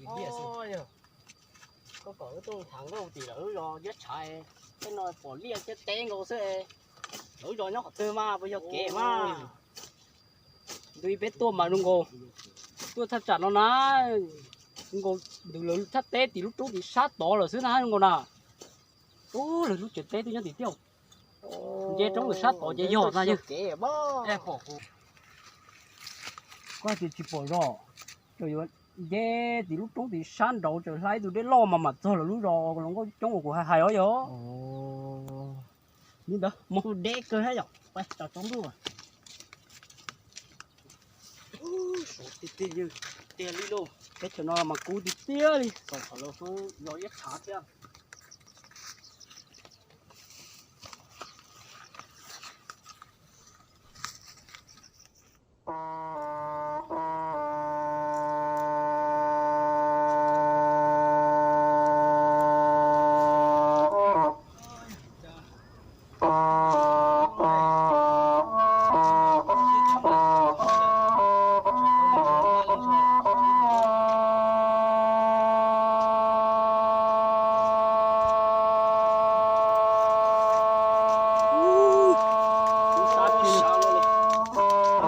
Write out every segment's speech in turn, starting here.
Koj kom wb tuaj tham nkauj tim lawv zos Iab Tshav, tej no pom liaj thiab teb nkaus xwb. Lawv zos nyob qhov twg mas puas yog kev mas? Ntu peb tuaj mas zoo nkaus, tuaj thaj tsam no na, zoo nkaus ntws lawv thaj teb tim lub roob tim sab tod lawm xwb na zoo nkaus na. Ub, lawv lub tsev teb twb nyob tim tiaj. Nce roob lawm sab tod ces yog na yog. Koj tias tsis pom zos, tsuas yuav nce tim lub roob tim sab nraud tseem hla ib tug dej loj mas mam txog lawv lub zos los nkauj coob uas kuv hais hais os yog. Li ntawd mus deb kawg thiab yom, pais tau tsaus ntuj. Tiag tiag li lauj, teb chaws no mas kub tiag tiag li, txog thaum lawv hub los Iab Tshav thiab. Ub, ub, sab tshaj li.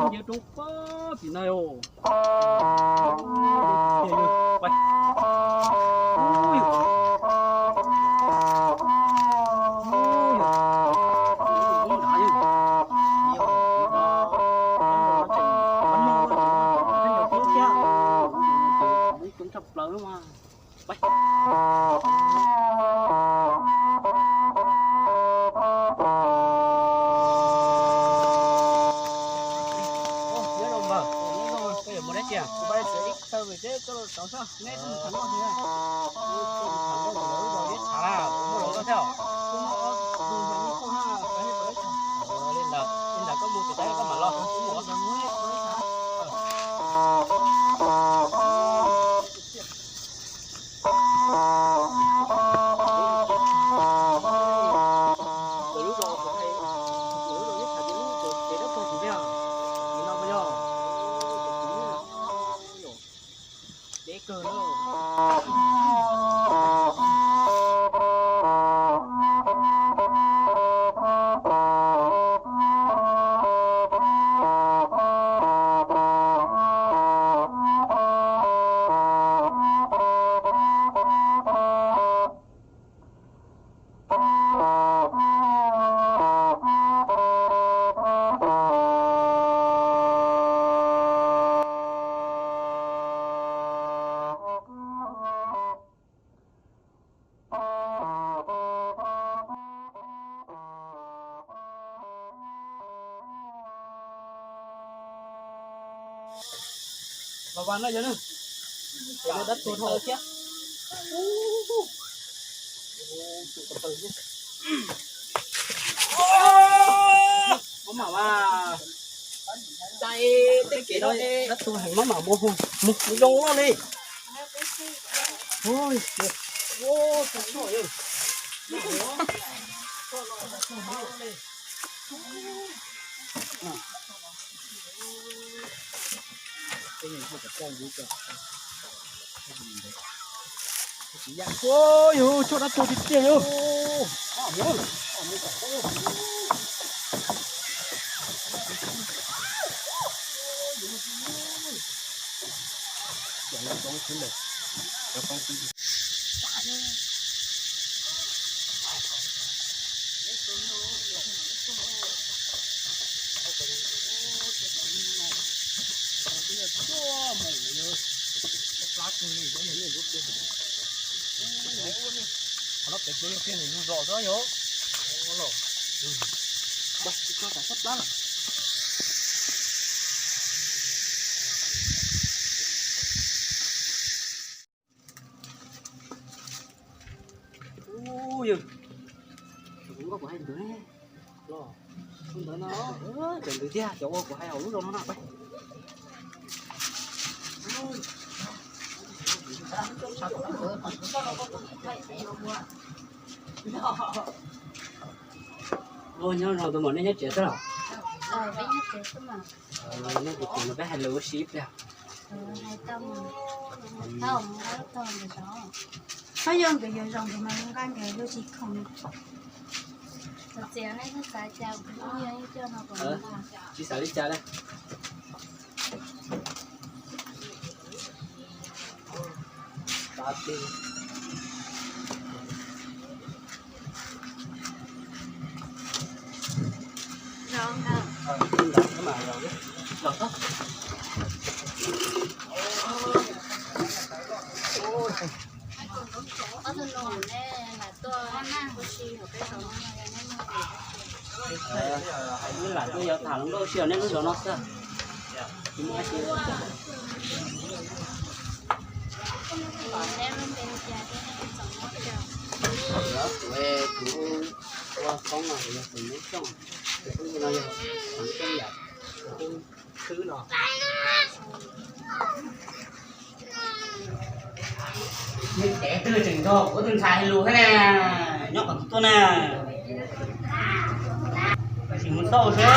Nce roob pab tim no os. Coob tshaj plaws mas. Nyob zoo npawg, koj yuav mus dab tsi? Kuv pais tsev ib tawm pem teb koj los tov soj, neb tuaj tham nkauj tiag. Tham nkauj lawv zos Iab Tshav na, kuv muaj lus koj thiab. Li ntawd, li ntawd koj mus tsev teb koj mam los, kuv mus. Lawv lub zos, lawv lub zos Iab Tshav ces lub zos ces dab tuag tim ntej, tim no puas yog? Deb kawg na. Los vas no yog na, dab tuag dhau thiab. Maj mam mas, dai tej kev no dab tuag heev, maj mam mus, mus zoo loj li. Yus tshuaj dab tuag tiag tiag yus. Qhov no pem ces yog tiag nws lug zos xwb yog. Tsis tso tsam sab plab lawm. Ub, yawg, kuv nkauj kuv hais ntawd, los ntawd no, cov ntawd tiag cov uas kuv hais hauv lub zos no na. Ua nyob zoo tus muam, nej nyob tsev xwb los? Nej tus muam no peb hais lus ua si ib pliag. Thauj mus nqa lub tog ntawm zos. Qhov yog nkawd yuav zoo nkawd mas nqa nkawd lub tsis khoom. Txawm nej xav cas kuv yeej coj no kom nqa. Tsis xav li cas li. Wb lam tuaj yog tham hluas nkauj sib nyob nej lub zos no xwb. Kuv, kuv ua Hmoob no kuv yog Hmoob Xyooj, kuv tus no yog Hmoob Xyooj Yam, kuv tus khwb no. Neeg tsev twg tseem nrog kuv tus ntxhais hais lus thiab na, nyob qhov twg tuaj na, tab sis mus tau seb.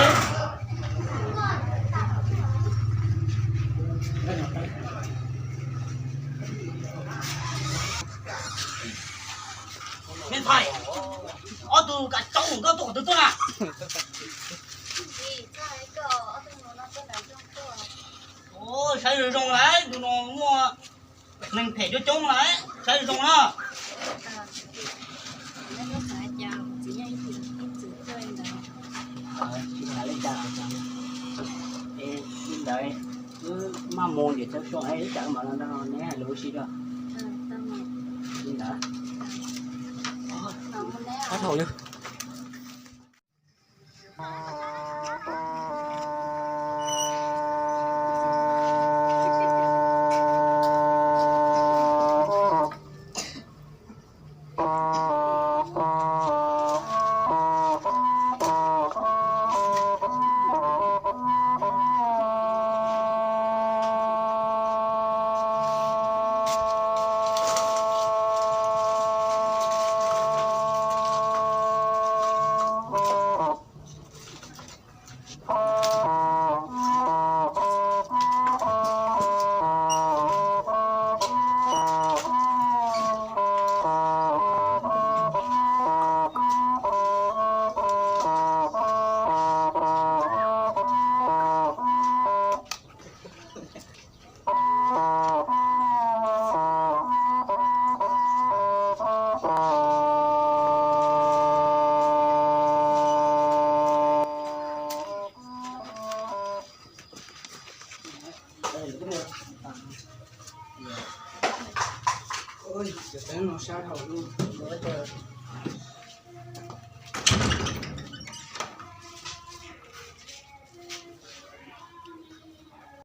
Me ntxhais, ob tug kav tsov nkauj tuaj qhov twg tuaj na? Saib zoo zoo lawm, ntu no muaj neeg phem coob coob lawm, saib zoo zoo na. Li ntawd, wb maj mus ntawm Txawj Suav ib tsam mam los nrog neb hais lus ua si dua. Li ntawd, ob thaum li.